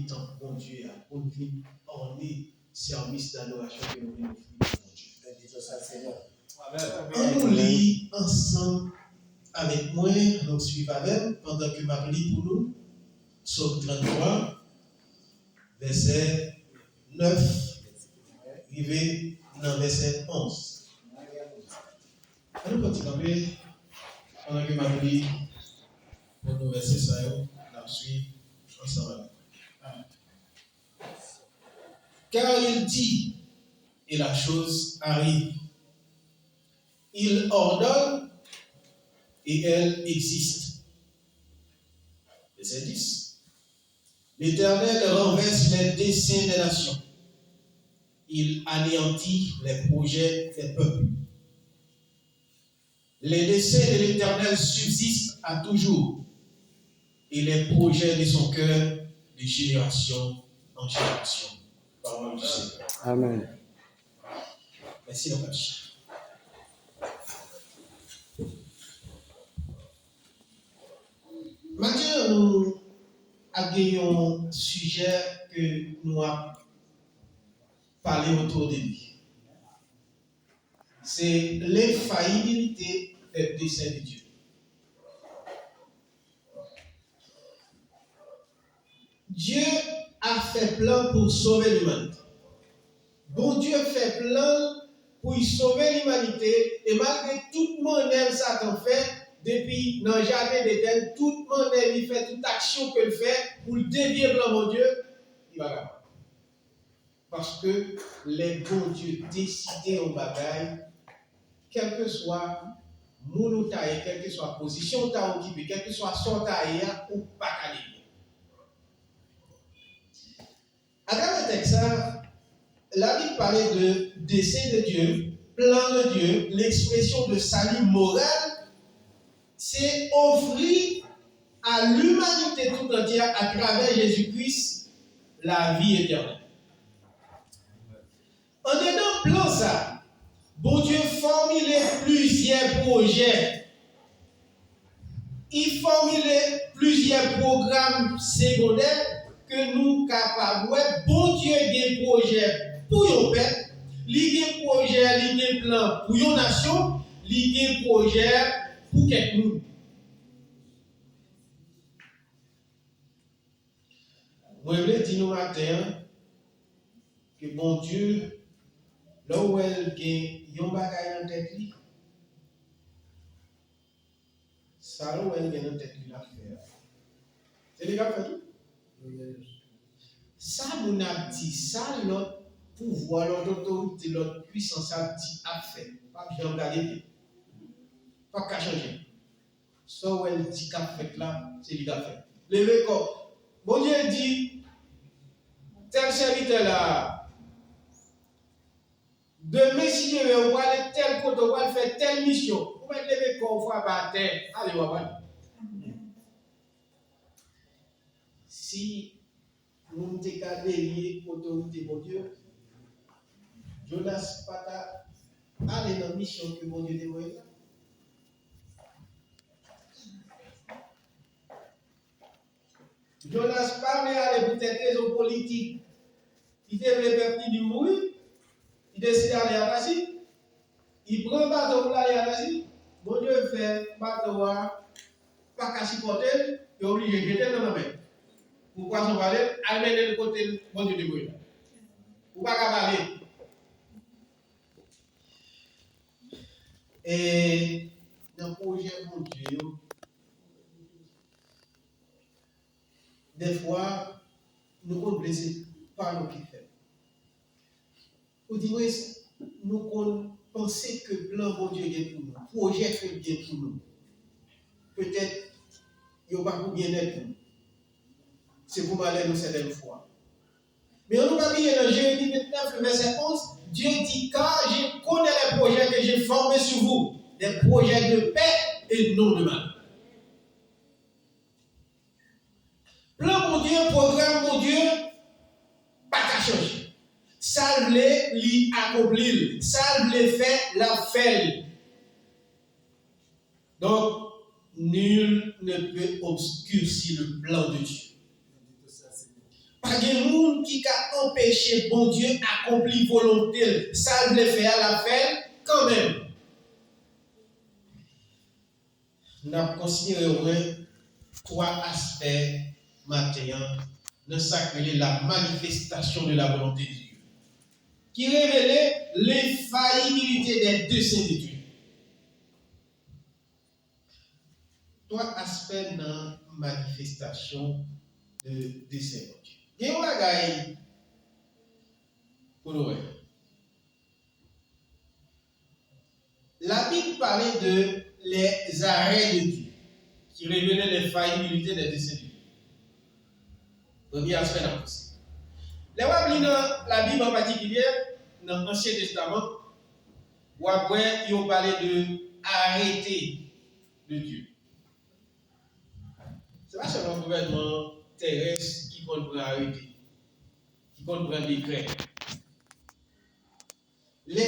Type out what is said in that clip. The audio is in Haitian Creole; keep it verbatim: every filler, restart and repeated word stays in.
tanp Bondye a, pou n vin òne sèvis dadorasyon ke nou vin ofri pou Bondye. Bendito sea el Señor. Ann nou li ansanm avèk mwen, ann nou swiv avè m pandan ke m ap li pou nou Sòm trannntwa, vèsè nèf, rive nan vèsè onz. Ann nou pran ti kanpe pandan ke m ap li pou nou vèsè sa yo, n ap swiv ansanm avè m. Car il dit, et la chose arrive. Il ordonne, et elle existe. Verset dix. L'Éternel renverse les desseins des nations. Il anéantit les projets des peuples. Les desseins de l'Éternel subsistent à toujours, et les projets de son cœur de génération en génération. Parole du Seigneur. Amen. Mèsi anpil. Maten an, nou ap gen yon sijè ke nou ap pale otou de li. Se lenfayibilite dè desen de Dye. Dye a fè plan pou sove limanite. Bondye fè plan pou l sove limanite, e malgre tout mannèv Satan fè, depi nan jaden Edenn, tout mannèv li fè, tout aksyon ke l fè pou l devye plan Bondye, li pa kapab. Paske lè Bondye deside yon bagay, kèlkeswa moun ou ta ye, kèlkeswa pozisyon ou ta okipe, kèlkeswa sa w ta ye a, ou pa ka devye. Atravè tèks sa, Labib pale de dessein de Dieu, plan de Dieu, l'expression de salut moral, se ofri a limanite tout antyè atravè Jezi Kris lavi etènèl. Andedan plan sa, Bondye fòmile plizyè pwojè. Li fòmile plizyè pwogram segondè ke nou kapab wè. Bondye gen pwojè pou yon pèp, li gen pwojè, li gen plan pou yon nasyon, li gen pwojè pou kèk moun. Mwen vle di nou maten an ke Bondye, lè w wè l gen yon bagay nan tèt li, sa l wè l gen nan tèt li l ap fè a, se li k ap fè tou. Sa moun ap di, sa lòt pouvwa, lòt otorite, lòt pwisans ap di, ap fè, p ap janm ka devye. P ap ka chanje. Sa w wè l di k ap fèt la, se li k ap fèt. Leve kò w. Bondye di, tèl sèvitè la, demen, si Dye vle, ou prale tèl kote, ou pral fè tèl misyon. Ou mèt leve kò w, frape atè, ale, w ap ale. Si moun te ka devye otorite Bondye, Jonas pa ta ale nan misyon ke Bondye te voye l la. Jonas pa vle ale poutèt rezon politik. Li te vle pèp Niniv mouri. Li deside ale a Tasi. Li pran bato pou l ale a Tasi. Bondye fè bato a pa ka sipòte l, yo oblije jete l nan lanmè. Pou pwason vale l, al mennen l kote Bondye te voye l. Ou pa ka pale. E nan pwojè Bondye yo, dèfwa, nou konn vle se pa nou ki fè l. Oudimwens, nou konn panse ke plan Bondye gen pou nou, pwojè ke l gen pou nou, petèt, yo pa pou byennèt nou. Se pou malè nou sètèn fwa. Men ann nou pa bliye nan Jeremi vennèf, le vèsè onz, Dieu dit, car je connais les projets que j'ai formés sur vous, des projets de paix et non de mal. Plan Bondye, pwogram Bondye pa ka chanje. Sa l vle, li akonpli l. Sa l vle fè, l ap fè l. Donc, nul ne peut obscurcir le plan de Dieu. Pa gen moun ki ka anpeche Bondye akonpli volonte l. Sa l vle fè a, l ap fè l kanmenm. N ap konsidere omwen twa aspè maten an nan sa k rele la manifestation de la volonté de Dieu, ki revele lenfayibilite dè desen de Dye. Twa aspè nan manifestasyon de desen Bondye. Gen yon bagay pou nou wè. Labib pale de les arrêts de Dieu, ki revele lenfayibilite dè desen de Dye. Premye aspè n ap poze. Lè w ap li nan Labib an patikilye, nan Ansyen Testaman, w ap wè yo pale de arete de Dye. Se pa sèlman gouvènman terès ki konn pran arete, ki konn pran dekrè. Lè